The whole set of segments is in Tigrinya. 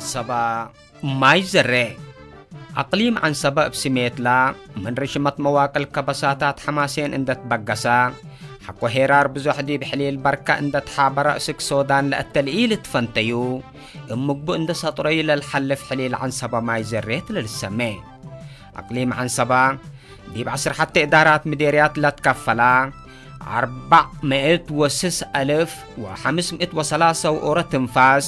ሰባ ማይ ዘሬ። ኣቕሊም ዓንሰባ እብ ስሜትላ፣ ምን ርሽመት መዋቅል ከበሳታት ሐማሴን እንደትበገሳ፣ ሐቆ ሄራር ብዙሕ ዲብ ሕሊል በርካ እንደትሓበረ እስክ ሶዳን ለእተልኢ ልትፈንተዩ፣ እብ ምግቡ እንደ ሰጥረዩ ለልሐልፍ ሕሊል ዓንሰባ ማይ ዘሬት ለልሰሜ። ኣቅሊም ዓንሰባ፣ ዲብ ዐስር ሐተ እዳራት ምዴርያት ለትከፈላ፣ ኣርባዕ ምእት ወስስ አልፍ ወሐምስ ምእት ወሰላሳ ውኡረ ትንፋስ፣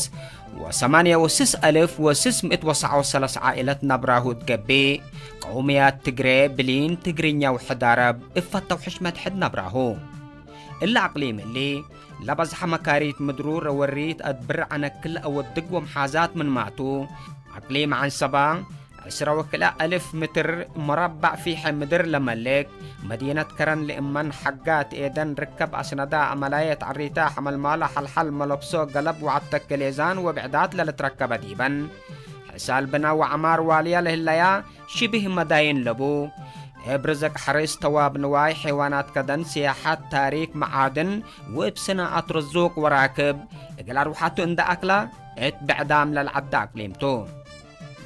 ወሰማንያ ወስስ አልፍ ወስስ ምእት ወሰዓ ወሰላሳ ዓኢለት ነብራሁ እት ገብእ፣ ቀውምያት ትግሬ፣ ብሊን፣ ትግርኛ ወሕዳረብ እፈተው ሕሽመት ሕድ ነብራሁ። እሊ አቅሊም እሊ፣ ለበዝሐ መካሪት ምድሩ ረወሪት አድብር ዐነክል አወድግ ወመሓዛት ምንማቱ፣ አቅሊም ዐንሰባ፣ ዕስራ ወክልኤ አልፍ ምትር ሙረባዕ ፊሐ ምድር ለመልክ፣ መዲነት ከረን ልእመን ሐጋት ኤደን ርከብ አስነዳ አመላየት ዐሪታ ሐመልማሎ ሐልሐል መለብሶ ገለብ ወዐተክ ሌዛን ወብዕዳት ለልትረከበ ዲበን፣ ሕሳል ብና ወዐማር ዋልያ ለህለያ ሽብህ መዳይን ለቡ። እብ ርዝቅ ሐርስ ተዋብ ንዋይ ሐይዋናት ከደን ስያሐት ታሪክ መዓድን ወእብ ስናአት ርዙቅ ወራክብ እግል አርውሐቱ እንደ አክላ እት ብዕዳም ለልዐዳ አቅሊምቱ።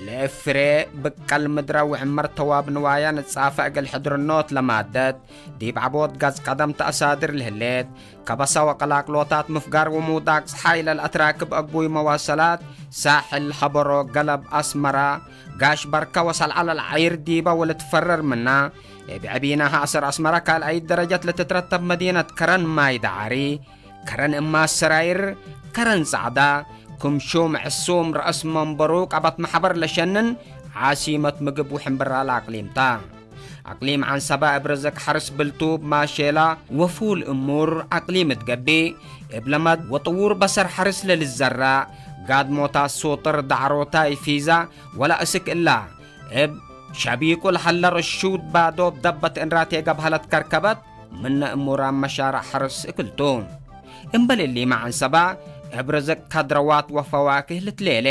ለእብ ፍሬ ብቀል ምድረ ወዕመር ተዋብ ንዋያ ንጻፈ እግል ሕድርኖት ለማደት ዲብ ዐቦት ጋዝ ቀደምት አሳድር ለህሌት ከበሳ ወቀላቅሎታት ምፍጋር ወሙዳቅ ጸሓይ ለልአትራክብ አግቡይ መዋሰላት ሳሕል ሀበሮ ገለብ አስመራ ጋሽ በርከ ወሰልዐ ለልዓይር ዲበ ወልትፈረር ምና እብ ዕቢናሃ አሰር አስመራ ካልአይት ደረጀት ለትትረተብ መዲነት ከረን ማይ ደዓሪ ከረን እማ ሰራይር፣ ከረን ጸዕዳ፣ ክም ሹም ዕሱም ረአስ መንበሩ ቀበት መሕበር ለሸንን ዓሲመት ምግብ ውሕምብራ ለአቅሊምታ። አቅሊም ዐንሰባ እብ ርዝቅ ሐርስ ብልቱ እብ ማሼላ ወፉል እሙር አቅሊም እትገብእ፣ እብ ለመድ ወጥዉር በሰር ሐርስ ለልዘራእ፣ ጋድሞታት ሱጥር ዳዕሮታይ ፊዛ ወላ እስክ እላ፣ እብ ሸቢቁ ለሀለ ርሹድ ባዶ እብ ደበት እንራቴ ገብሀለት ከርከበት፣ ምነ እሙራን መሻርዕ ሐርስ እክልቱ። እምበል እሊ መዓንሰባ እብ ርዝቅ ከድረዋት ወፈዋክህ ልትሌሌ።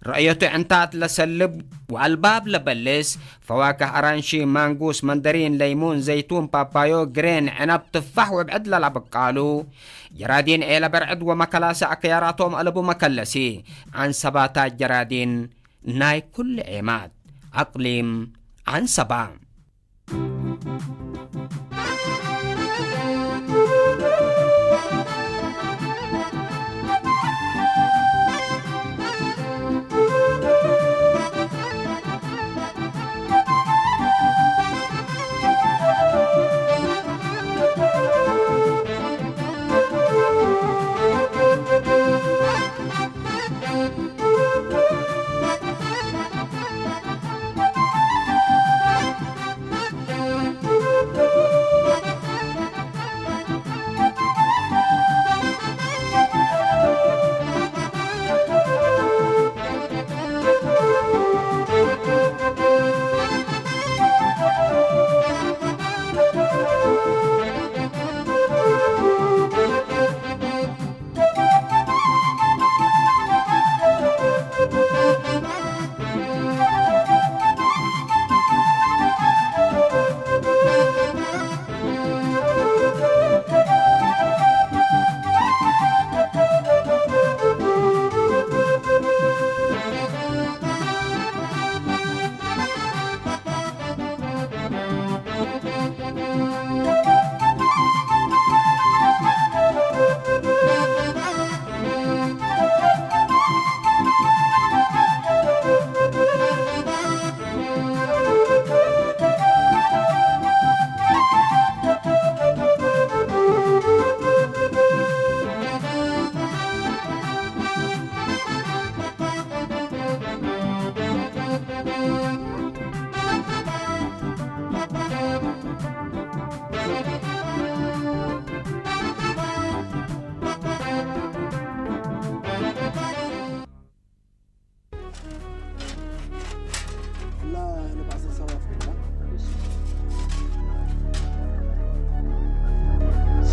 ረእየቱ ዕንታት ለሰልብ ወአልባብ ለበልስ፣ ፈዋክህ አራንሺ፣ ማንጉስ፣ መንደሪን፣ ለይሙን፣ ዘይቱን፣ ፓፓዮ፣ ግሬን፣ ዕነብ፣ ትፋሕ ወብዕድ ለለብቃሉ፣ ጀራዲን ዔለ በርዕድ ወመከላሲ አክያራቶም አለቡ መከለሲ፣ ዐንሰባታት ጀራዲን፣ ናይ ኩሉ ዔማት፣ አቅሊም ዐንሰባ።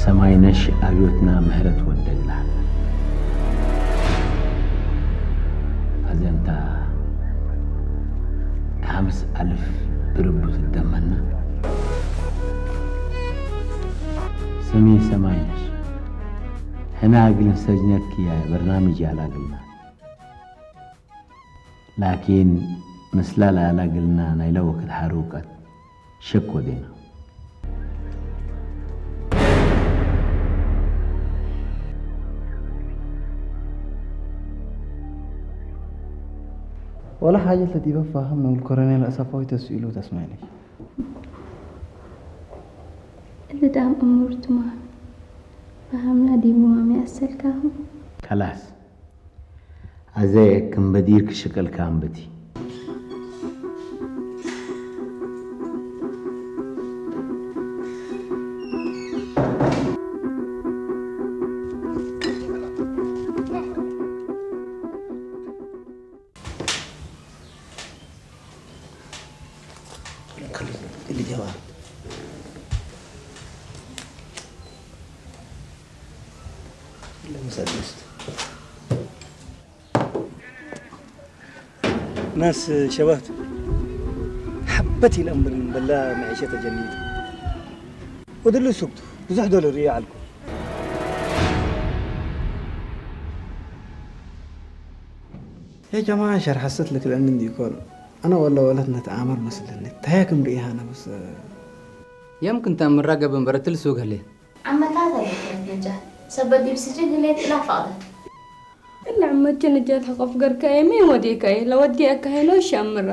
ሰማይነሽ ኣብዮትና ምህረት ወደግላ። ኣዘንታ ሓምስ ኣልፍ ብርቡ ትደመና። ስሚ ሰማይነሽ፣ ህና እግልን ሰጅነኪ ያየ በርናምጅ ያላግልና። ላኪን ምስላ ለኣላግልና ናይ ለወክድ ሓሩቀት ሸክ ወዴና። ወላ ሓጀት ለቲበ ፋህም ንብል ኮረኔል ኣሰፋዊ ተስኢሉ ተስማይነሽ። እልዳም እሙርትማ ፋህምና ዲሙማሚ ኣሰልካሁ። ከላስ ኣዘ ከም በዲር ክሽቀልካ ኣንበቲ። ናስ ሸባት ሓበት ኢለ እምብርን በላ መዒሸ ተጀኒቱ ወድሉ ሱብቱ ብዙሕ ዶሎ ርእዮ ዓልኩ። يا جماعة شرح الست لك لأن ديكور أنا ولا ولد نتآمر مثلا نتايا كم ريها أنا بس يمكن تأمر راقب برتل سوق هلي ዓመታት ኣለበት ነጃት ሰበት ዲብ ስጅን ህሌት ኢላ ፈቕደት። እላ ዓመት ነጃት ሓቆፍ ገርካየ መይ ወዴካየ ለወዲአካ ሄኖ ሻምራ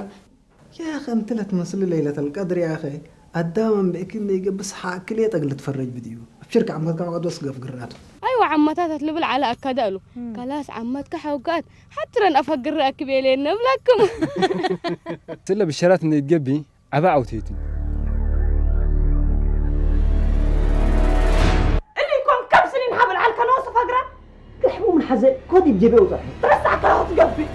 يا أخي أنت لا تمثل ليلة القدر يا أخي. الدام بإكن يقبس حاكل يتقل تفرج بديو أبشرك عمك كان قد وسقف قرناته. ኣይዋ ዓማታት ኣትልብል ዓለ ኣካዳእሉ ካላስ ዓማትካ ሓውጋት ሓትረን ኣፈግር ኣክቤሌ ነብላኩም። ስለ ብሸራት እንደ ይትገቢ ዓባ ዓውተይትን እሊ ኮን ከም ስኒን ሓበል ዓልካ ነወስ ፈግራ ግሕቡ ምን ሓዘ ኮዲብ ጀቤኡ ጥርሒ ረሳዕካ ክትገብእ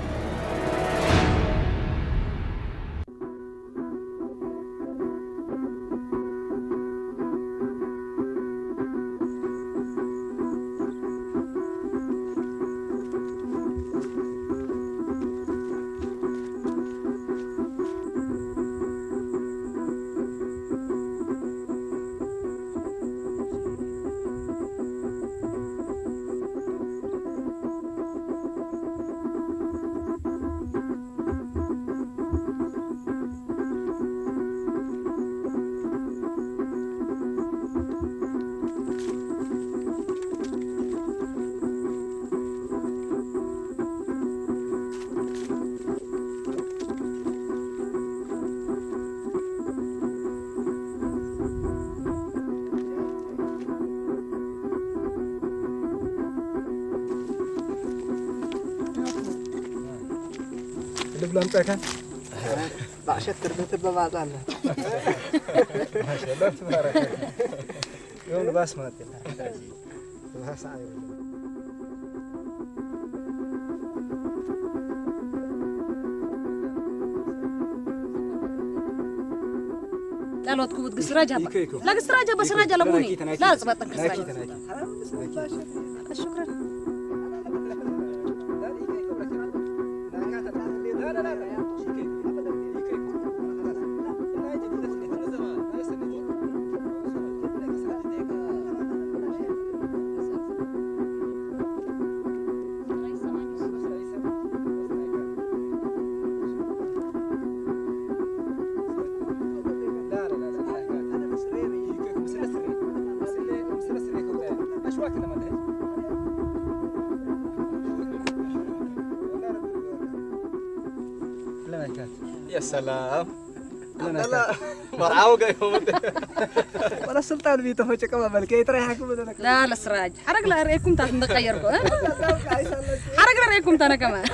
ልብሎ ኣምፀእካ ባዕሸት ትርብትር በባዕፃ ኣላ ማሻላ ትባረክ ዮም ልባስ ማለት የለ ልባስ ዓይሩ لا الواد كوت قصراجة با. لا قصراجة بس راجة لبوني. لا صبت قصراجة. شكرا. يا سلام. مرعاو قايهم. ولا السلطان بيته فوق كما بلكي ترى يحكم بدنا. لا لا سراج حرق لا ريكم تاع نغيركم. حرق لا ريكم تاع كمان.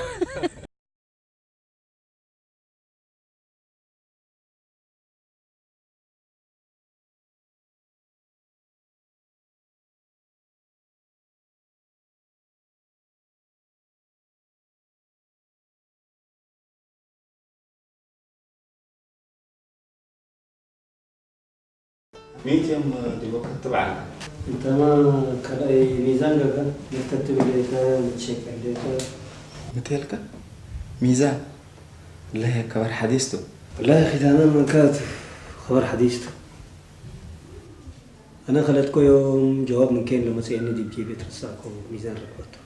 ሚእቲ እዮም ዲቦ ክትብዓል። እንተማ ካልኣይ ሚዛን ገጋ መርተት ትብል እታ ምትሸቀል እታ ምትልካ ሚዛን ለህ ከበር ሓዲስቱ لا ختاما من كات خبر حديث أنا خلتكو يوم جواب من كين لما سيئني دي بجيبي ترساكو ميزان ركبتو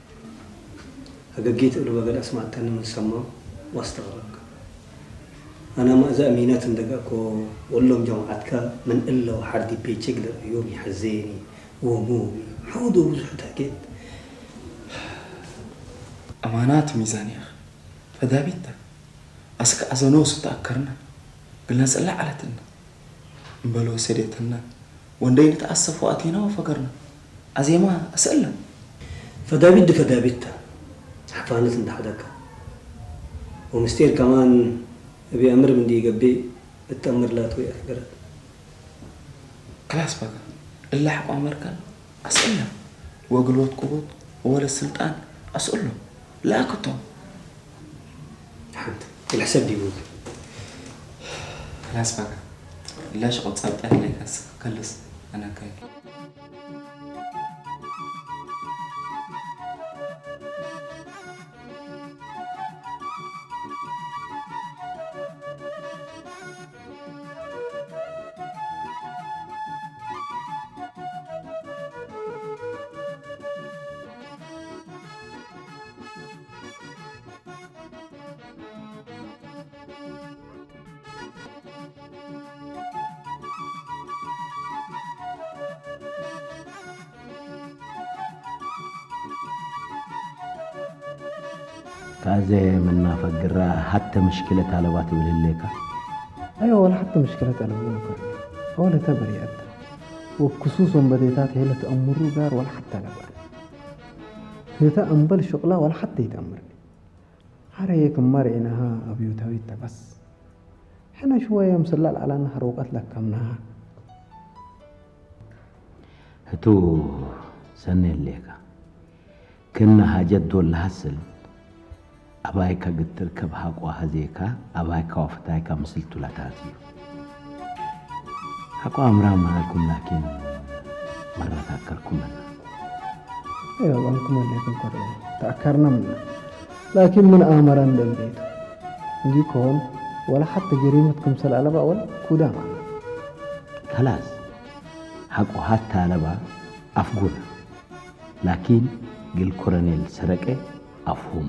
هقاقيت إلو بقل أسمع تاني من سما واستغربك. أنا ما إذا أمينات عندك أكو، وقول لهم جماعتك من إلا وحد بيتشك للعيون يحزيني ومومي. حودوا بزحتها كده. ኣማናት ሚዛን ኢኻ ፈዳቢታ። ኣስክ ኣዘኖ ዝተኣከርና ግልና ጽላዕ ዓለትና እምበሎ ሰዴትና ወንደይ ንተኣሰፉ ኣቲና ወፈገርና ኣዜማ ኣስእላ ፈዳቢት ድ ፈዳቢታ ሓፋነት እንዳሓደካ ወምስጢር ከማን እብ ኣምር ምንዲ ይገብእ እተምር ላትወይ ኣፍገረት ክላስ ባጋ እላ ሓቋ መርከል ኣስእላ ወግልወት ቁቡት ወለ ስልጣን ኣስእሎ ለኣክቶም ሓንቲ ክልሕሰብ ዲቡት ክላስ ባጋ እላ ሽቆብ ጸብጣ ለይካስ ከልስ ኣናካይ ካዘ መናፈግራ ሀተ ምሽክለት አለባ ትብል ህሌካ أيوة ولا حتى مشكلة أنا بقول لك أول تبري أنت وخصوصا بديتات هي اللي تأمروا قار ولا حتى أنا بقى هي تأمبل شغلة ولا حتى يتأمرني حريك مرئنها أبيوتاويتا بس حنا شوية مسلال على نهر وقت لك كمناها ህቱ ሰኔ ሌካ ክና ሃጀት ዶል ሃስል ኣባይካ ግትርከብ ሃቋ ሃዜካ ኣባይካ ወፍታይካ ምስል ቱላታት እዩ ሃቋ ኣምራ ማለኩም ላኪን መራት ኣከርኩመና أيوة أنكم اللي كنكر تأكرنا منه لكن من آمرا للبيت እንዲኮን ወላ ሓተ ጀሪመት ክምሰል ኣለባ ወል ኩዳ ማለት ከላስ ሓቆ ሃታ ኣለባ ኣፍጉና ላኪን ግል ኮረኔል ሰረቀ ኣፍሁም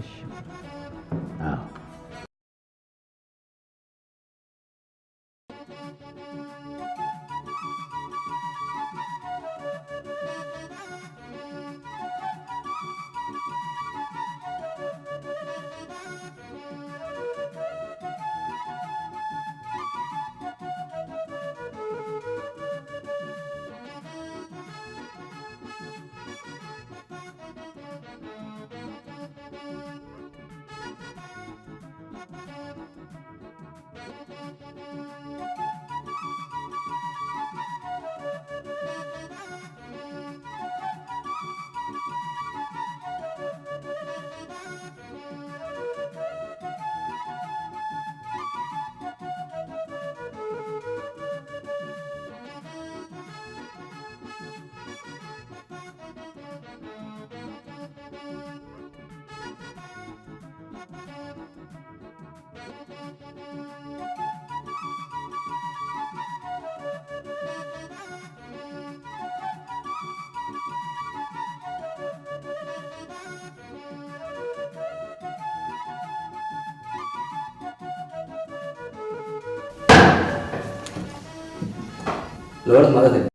እሺ ኣዎ ለወርት ማለት እዩ